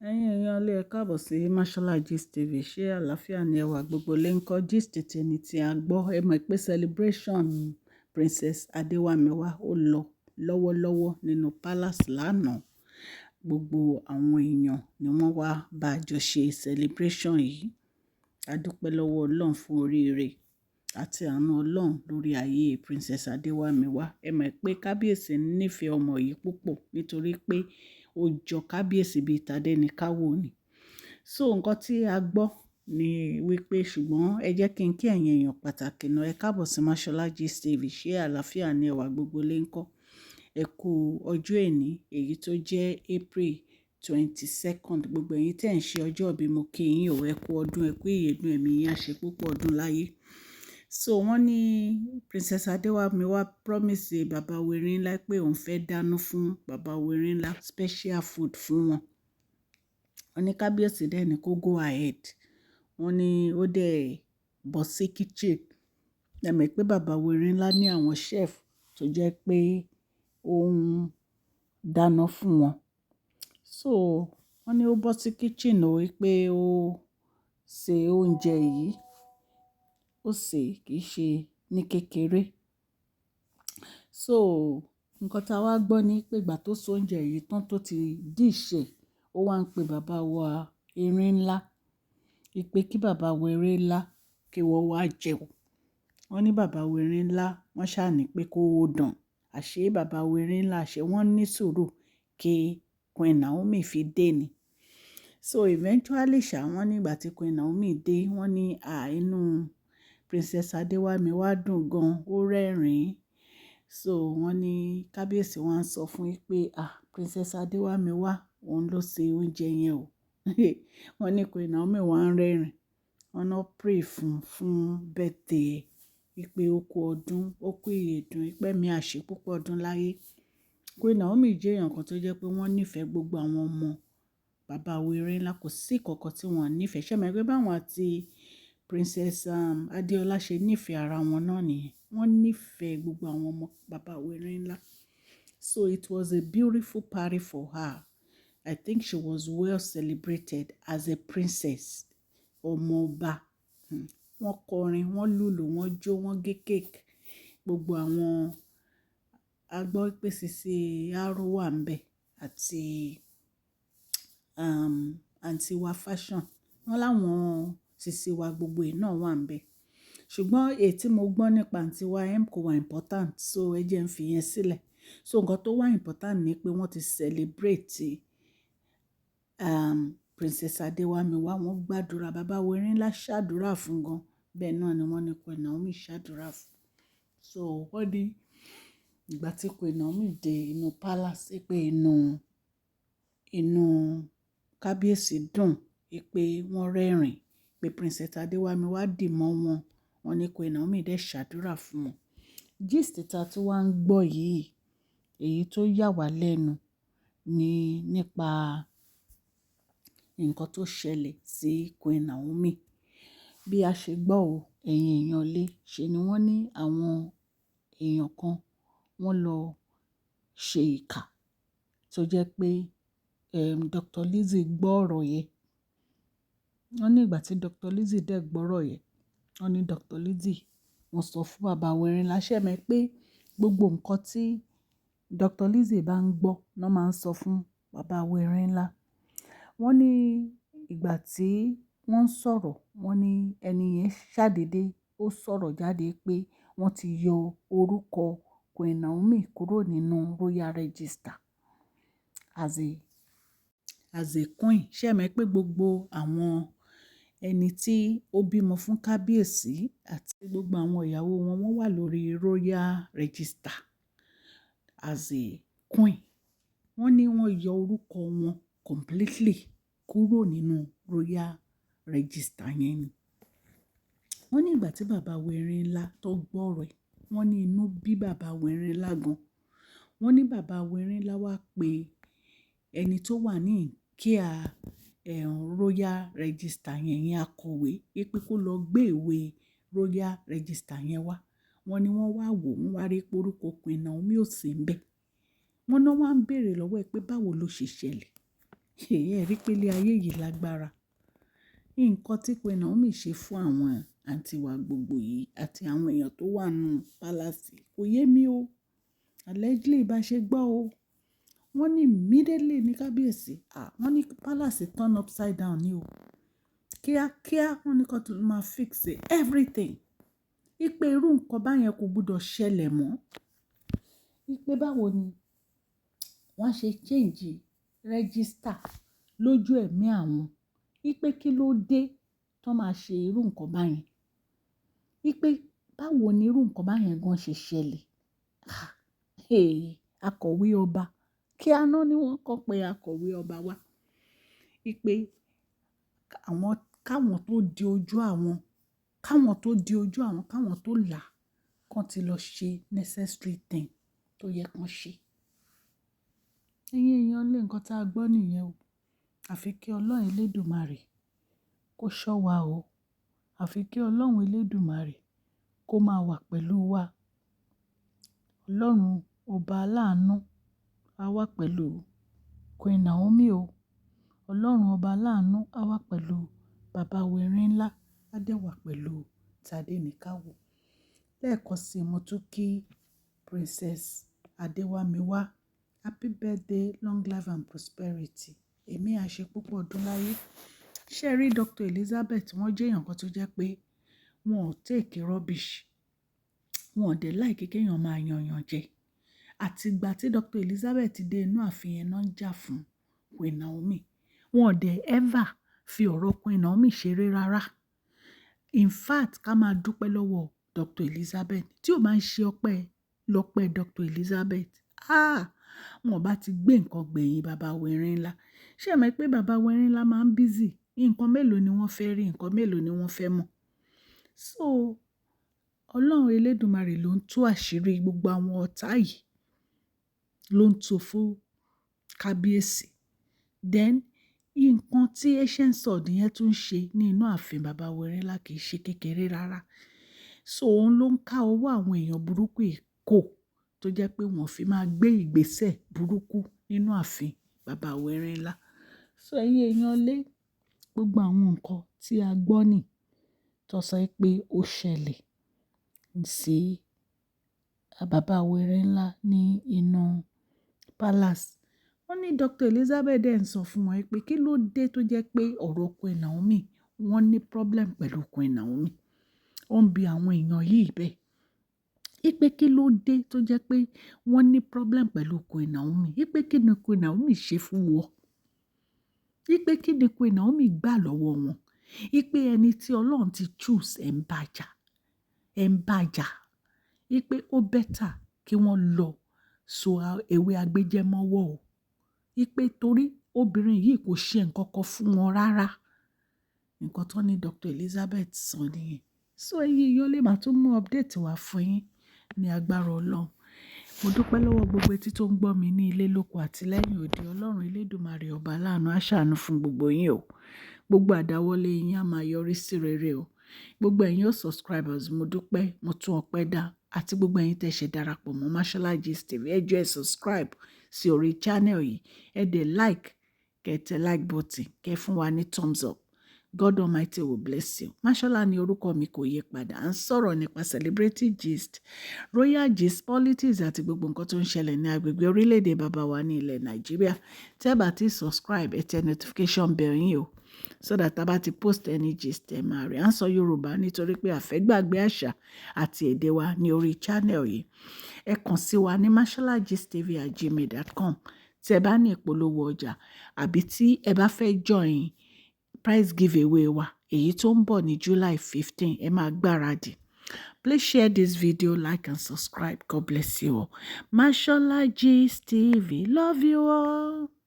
Ẹ̀yin èèyàn ilé, ẹ káàbọ̀ sí Mashola Gist TV. Ṣé àlàáfíà ni ẹwà gbogbo lè ń kọ́ gist tẹni tí a gbọ́. Ẹ mọ̀ pé celebration Princess Adewamiwa ó lọ lọ́wọ́lọ́wọ́ nínú palace lánàá. Gbogbo àwọn èèyàn ni wọ́n wá bá jọ ṣe celebration yìí. A dúpẹ́ lọ́wọ́ Ọlọ́run fún oríire àti àánú Ọlọ́run lórí ayé Princess Adewamiwa. Ẹ mọ̀ pé kábíyèsí nífẹ̀ẹ́ ọmọ yìí púpọ̀ nítorí pé ó jọ kábíyèsí bíi tadẹ́nikáwò ni. So nǹkan tí a gbọ́ ni wípé, ṣùgbọ́n ẹ jẹ́ kí n kí ẹ̀yin èèyàn pàtàkì náà. Ẹ káàbọ̀ sí Mashola Gist TV. Ṣé àlàáfíà ni ẹwà gbogbo lè ń kọ́? Ẹ kú ọjọ́ èní, èyí tó jẹ́ April 22nd. Gbogbo ẹ̀yin tí ẹ̀ ń ṣe ọjọ́ ìbí, mo kí yín o. Ẹ kú ọdún, ẹ kú ìyèdún, ẹ̀mí yín á ṣe púpọ̀ ọdún láyé. So wọ́n ní Princess Adewamiwa promise bàbá Werinla pé òun fẹ́ dáná fún bàbá Werinla, special food fún wọn. Wọ́n ní kábíyèsí dẹ̀ ní kó go ahead. Wọ́n ní ó dẹ̀ bọ́ sí kitchen. Ẹ mọ̀ pé bàbá Werinla ní àwọn chef tó jẹ́ pé ó ń dáná fún wọn. So wọ́n ní ó bọ́ sí kitchen ó wípé ó ṣe oúnjẹ yìí, ó sè kìí ṣe ní kékeré. So nǹkan tí a wá gbọ́ ní pé ìgbà tó ṣe oúnjẹ yìí tán tó ti dish ẹ̀, ó wá ń pe bàbá wa erin ńlá, wípé kí bàbá wa erin ńlá kí wọ́n wá jẹun. Wọ́n ní bàbá wa erin ńlá wọ́n ṣàní pé kó dàn. Àṣé bàbá wa erin ńlá, àṣé wọ́n ní sùúrù kí Queen Naomi fi dé ni. So eventually ṣá, wọ́n ní ìgbà tí Queen Naomi dé, wọ́n ní à inú Princess Adewamiwa dùn gan, ó rẹ́rìn-ín. So wọ́n ní kábíyèsí wọ́n ń sọ fún yín pé, "Ah, Princess Adewamiwa, òun ló ṣe oúnjẹ yẹn o." Wọ́n ní Queen Naomi wá ń rẹ́rìn. Wọ́n náà pray fún birthday ẹ̀ wípé ó kú ọdún, ó kú ìyèdún, wípé ẹ̀mí á ṣe púpọ̀ ọdún láyé. Queen Naomi jẹ́ èèyàn kan tó jẹ́ pé wọ́n nífẹ̀ẹ́ gbogbo àwọn ọmọ bàbá Werinla, kò sí kankan tí wọ́n nífẹ̀ẹ́. Ṣé ẹ mọ̀ pé báwọn àti Princess Adeola ṣe nífẹ̀ẹ́ ara wọn náà nìyẹn. Wọ́n nífẹ̀ẹ́ gbogbo àwọn ọmọ bàbá Werinla. So it was a beautiful party for her. I think she was well celebrated as a princess. Ọmọ ọba. Wọ́n kọrin, wọ́n lùlù, wọ́n jó, wọ́n gé cake. Gbogbo àwọn a gbọ́ pé Sisi Aro wà níbẹ̀ àti àǹtí wa Fashion. Wọ́n láwọn sisi wa gbogbo yìí náà wà níbẹ̀. Ṣùgbọ́n èyí tí mo gbọ́ nípa àǹtí wa M kò wà important, so ẹ jẹ́ n fi yẹn sílẹ̀. So nǹkan tó wà important ni pé wọ́n ti celebrate Princess Adewamiwa, wọ́n gbàdúrà, bàbá Werinla ṣàdúrà fún gan. Bẹ́ẹ̀ náà ni wọ́n ní Queen Naomi ṣàdúrà fún. So wọ́n ní ìgbà tí Queen Naomi dé inú palace pé inú kábíyèsí dùn pé wọ́n rẹ́rìn, pé Princess Adewamiwa dì mọ́ wọn. Wọ́n ní Queen Naomi dẹ̀ ṣàdúrà fún wọn. Gist tí a tún wá ń gbọ́ yìí, èyí tó yà wá lẹ́nu ni nípa nǹkan tó ṣẹlẹ̀ sí Queen Naomi. Bí a ṣe gbọ́ o, ẹ̀yin èèyàn lé, ṣe ni wọ́n ní àwọn èèyàn kan wọ́n lọ ṣe ìkà tó jẹ́ pé Dr. Lizzie gbọ́ ọ̀rọ̀ yẹn. Wọ́n ní ìgbà tí Dr. Lizzie dẹ̀ gbọ́ ọ̀rọ̀ yẹn, wọ́n ní Dr. Lizzie wọ́n sọ fún bàbá Werinla, ṣé ẹ mọ̀ pé gbogbo nǹkan tí Dr. Lizzie bá ń gbọ́, náà máa ń sọ fún bàbá Werinla. Wọ́n ní ìgbà tí wọ́n ń sọ̀rọ̀, wọ́n ní ẹni yẹn ṣàdédé ó sọ̀rọ̀ jáde pé wọ́n ti yọ orúkọ Queen Naomi kúrò nínú royal register as a queen. Ṣé ẹ mọ̀ pé gbogbo àwọn ẹni tí ó bímọ fún kábíyèsí àti gbogbo àwọn ìyàwó wọn, wọ́n wà lórí royal register as a queen. Wọ́n ní wọ́n yọ orúkọ wọn completely kúrò nínú royal register yẹn ni. Wọ́n ní ìgbà tí bàbá Werinla tó gbọ́ ọ̀rọ̀ yìí, wọ́n ní inú bí bàbá Werinla gan. Wọ́n ní bàbá Werinla wá pé ẹni tó wà ní kíá royal register yẹn, ìyẹn akọ̀wé, wípé kó lọ gbé ìwé royal register yẹn wá. Wọ́n ní wọ́n wá wò, wọ́n wá rí pé orúkọ Queen Naomi ò sí níbẹ̀. Wọ́n náà wá ń bèèrè lọ́wọ́ ẹ pé báwo ló ṣe ṣẹlẹ̀. Ẹ rí pé ilé ayé yìí lágbára. Nǹkan tí Queen Naomi ṣe fún àwọn àǹtí wa gbogbo yìí àti àwọn èèyàn tó wà nínú palace kò yé mi o. Allegedly bá ṣe gbọ́ o. Wọ́n ní immediately ní kábíyèsí. Ah, wọ́n ní palace turn upside down ni o. Kíákíá wọ́n ní kí wọ́n máa fix everything. Wípé irú nǹkan báyẹn kò gbọdọ̀ ṣẹlẹ̀ mọ́. Wípé báwo ni wọ́n ṣe change register lójú ẹ̀mí àwọn. Wípé kí ló dé tó máa ṣe irú nǹkan báyẹn. Wípé báwo ni irú nǹkan báyẹn gan ṣe ṣẹlẹ̀. Ah, hey, akọ̀wé ọba. Kíá náà ni wọ́n kọ pé akọ̀wé ọba wá. Wípé àwọn káwọn tó di ojú àwọn, káwọn tó di ojú àwọn, káwọn tó là, kàn ti lọ ṣe necessary thing tó yẹ kí wọ́n ṣe. Ẹ̀yin èèyàn lé, nǹkan tí a gbọ́ nìyẹn o. Àfi kí Ọlọ́run elédùmarè kó ṣọ́ wa o. Àfi kí Ọlọ́run elédùmarè kó máa wà pẹ̀lú wa. Ọlọ́run ọba aláàánú á wà pẹ̀lú Queen Naomi o. Ọlọ́run ọba aláàánú á wà pẹ̀lú bàbá wa Erinla, á dẹ̀ wà pẹ̀lú Tadenikawo. Lẹ́ẹ̀kan sí mo tún kí Princess Adewamiwa. Happy birthday, long life and prosperity. Èmi á ṣe púpọ̀ ọdún láyé. Ṣé ẹ rí Dr. Elizabeth, wọ́n jẹ́ èèyàn kan tó jẹ́ pé wọn ò take rubbish. Wọn ò dẹ̀ like kí èèyàn máa yan èèyàn jẹ. Àti ìgbà tí Dr. Elizabeth dé inú ààfin yẹn náà ń jà fún Queen Naomi. Wọn ò dẹ̀ ever fi ọ̀rọ̀ Queen Naomi ṣeré rárá. In fact, ká máa dúpẹ́ lọ́wọ́ Dr. Elizabeth. Tí ó máa ń ṣe ọpẹ́ lọ́pẹ́ Dr. Elizabeth. Ah! Wọn ò bá ti gbé nǹkan gbẹ̀yìn bàbá wa Erinla. Ṣé ẹ mọ̀ pé bàbá wa Erinla máa ń busy? Nǹkan mélòó ni wọ́n fẹ́ rí, nǹkan mélòó ni wọ́n fẹ́ mọ̀. So, Ọlọ́run elédùmarè ló ń tú àṣírí gbogbo àwọn ọ̀tá yìí, ló ń tú fún kábíyèsí. Then, nǹkan tí ancient sword yẹn tún ń ṣe ní inú ààfin bàbá wa Erinla kì í ṣe kékeré rárá. So òun ló ń ká owó àwọn èèyàn burúkú yìí kò tó jẹ́ pé wọ́n fi máa gbé ìgbésẹ̀ burúkú nínú ààfin bàbá wa Erinla. So ẹ̀yin èèyàn lé, gbogbo àwọn nǹkan tí a gbọ́ ní tó sọ pé ó ṣẹlẹ̀ sí bàbá wa Erinla ní inú palace. Wọ́n ní Dr. Elizabeth dẹ̀ ń sọ fún wọn pé kí ló dé tó jẹ́ pé ọ̀rọ̀ Queen Naomi, wọ́n ní problem pẹ̀lú Queen Naomi. Ó ń bi àwọn èèyàn yìí bẹ́ẹ̀. Wípé kí ló dé tó jẹ́ pé wọ́n ní problem pẹ̀lú Queen Naomi. Wípé kí ni Queen Naomi ṣe fún wọn. Wípé kí ni Queen Naomi gbà lọ́wọ́ wọn. Wípé ẹni tí Ọlọ́run ti choose ẹ̀ ń bá jà, ẹ̀ ń bá jà. Wípé ó better kí wọ́n lọ so ewé agbéjẹ́mọ́wọ́ o. Wípé torí obìnrin yìí kò ṣe nǹkan kan fún wọn rárá. Nǹkan tó ní Dr. Elizabeth sọ nìyẹn. So ẹ̀yin èèyàn lè máa tún mú update wá fún yín ní agbára Ọlọ́run. Mo dúpẹ́ lọ́wọ́ gbogbo etí tó ń gbọ́ mi ní ilé lóko àti lẹ́yìn odi. Ọlọ́run elédùmarè ọba aláàánú á ṣàánú fún gbogbo yín o. Gbogbo àdáwọ́lé yín á máa yọrí sí rere o. Gbogbo ẹ̀yin o subscribers, mo dúpẹ́, mo tún ọpẹ́ dá àti gbogbo ẹ̀yin tẹ́ ṣe darapọ̀ mọ́ Mashola Gist TV. Ẹ jọ̀ọ́ ẹ subscribe sí orí channel yìí. Ẹ dẹ̀ like, kẹ́ tẹ like button, kẹ́ fún wa ní thumbs up. God Almighty will bless you. Mashola ni orúkọ mi, kò yí padà. À ń sọ̀rọ̀ nípa celebrity gist, royal gist, politics àti gbogbo nǹkan tó ń ṣẹlẹ̀ ní agbègbè orílẹ̀-èdè bàbá wa ní ilẹ̀ Nàìjíríà. Tẹ́ bá ti subscribe, ẹ tẹ notification bell yín o so that tá bá ti post any gist, ẹ máa rí. À ń sọ Yorùbá nítorí pé a fẹ́ gbàgbé àṣà àti èdè wa ní orí channel yìí. Ẹ kàn sí wa ní masholagistv@gmail.com tí ẹ bá ní ìpolówó ọjà àbí tí ẹ bá fẹ́ join prize giveaway wa èyí tó ń bọ̀ ní July 15. Ẹ máa gbáradì. Please share this video, like and subscribe. God bless you all. Mashola Gist TV. Love you all.